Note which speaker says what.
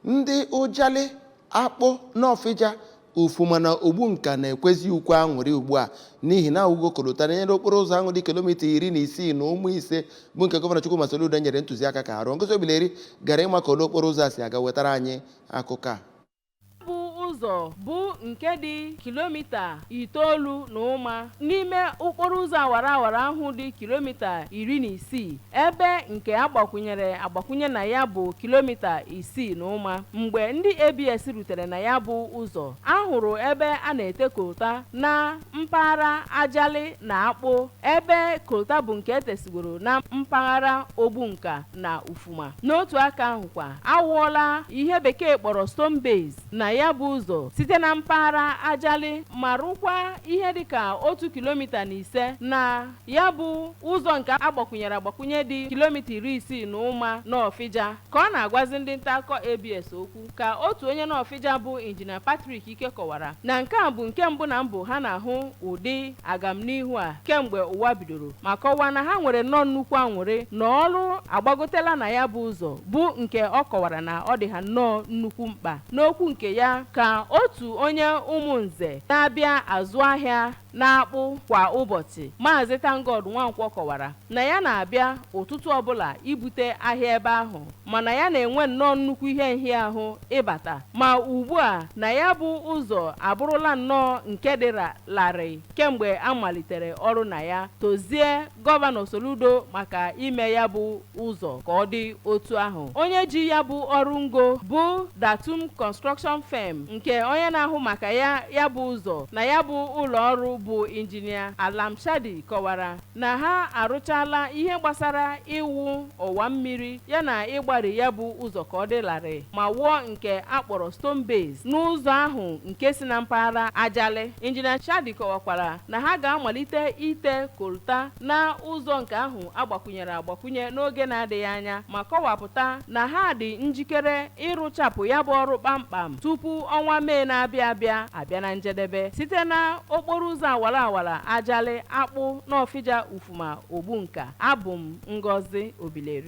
Speaker 1: Ndị Ụjalị, Akpụ, Nọfịja, Ufuma na Ogbunka na-ekwezi ukwe aṅụrị ugbu a n'ihi na awụgo kolota n'elu okporo ụzọ ahụ dị kilomita 16.5 bụ nke Gọvanọ Chukwuma Soludo nyere ntụziaka ka arụ. Ngozi Obileri gara ịma ka ole okporo ụzọ a si aga wetara anyị akụkọ a.
Speaker 2: Bụ ụzọ bụ nke dị kilomita 9.5 n'ime okporo ụzọ awara awara ahụ dị kilomita 16, ebe nke agbakwunyere agbakwunye na ya bụ kilomita 6.5. Mgbe ndị ABS rutere na ya bụ ụzọ, ahụrụ ebe a na-ete kolta na mpaghara Ajali na Akpụ, ebe kolta bụ nke etesigoro na mpaghara Ogbunka na Ufuma. N'otu aka ahụkwa, awụọla ihe Bekee kpọrọ stone base na ya bụ ụzọ site na mpaghara Ajali, ma rụkwa ihe dịka 1 kilomita na 5 na ya bụ ụzọ nke agbakwunyere agbakwunye dị kilomita 60.5 n'Ọfịja. Ka ọ na-agwazi ndị nta akụkọ ABS okwu, ka otu onye n'Ọfịja bụ Injinia Patrick Ike kọwara na nke a bụ nke mbụ na mbụ ha na-ahụ ụdị agamnihu a kemgbe ụwa bidoro, ma kọwaa na ha nwere nnọọ nnukwu aṅụrị na ọrụ agbagotela na ya bụ ụzọ, bụ nke ọ kọwara na ọ dị ha nnọọ nnukwu mkpa. N'okwu nke ya, ka otu onye Ụmụnze na-abịa azụ ahịa na-akpụ kwa ụbọchị, Maazị Tangod Nwankwọ, kọwara na ya na-abịa ụtụtụ ọbụla ibute ahịa ebe ahụ, mana ya na-enwe nnọọ nnukwu ihe nhịahụ ịbata, ma ugbu a na ya bụ ụzọ abụrụla nnọọ nke dị larịị kemgbe a malitere ọrụ na ya, tozie Gọvanọ Soludo maka ime ya bụ ụzọ ka ọ dị otu ahụ. Onye ji ya bụ ọrụ ngo bụ Datum Construction Firm, nke onye na-ahụ maka ya ya bụ ụzọ na ya bụ ụlọ ọrụ bụ Injinia Alam Shadi, kọwara na ha arụchala ihe gbasara iwu ọwa mmiri yana ịgbari ya bụ ụzọ ka ọ dị larịị, ma wụọ nke akpọrọ stone base n'ụzọ ahụ nke si na mpaghara Ajali. Injinia Shadi kọwakwara na ha ga-amalite ite kolta na ụzọ nke ahụ agbakwunyere agbakwunye n'oge na-adịghị anya, ma kọwapụta na ha dị njikere ịrụchapụ ya bụ ọrụ kpamkpam tupu ọnwa Mee na-abịa abịa abịa na njedebe. Site na okporo ụzọ awara awara Ajali, Akpụ, N'Ọfịja, Ufuma, Ogbunka, abụ m Ngozi Obileri.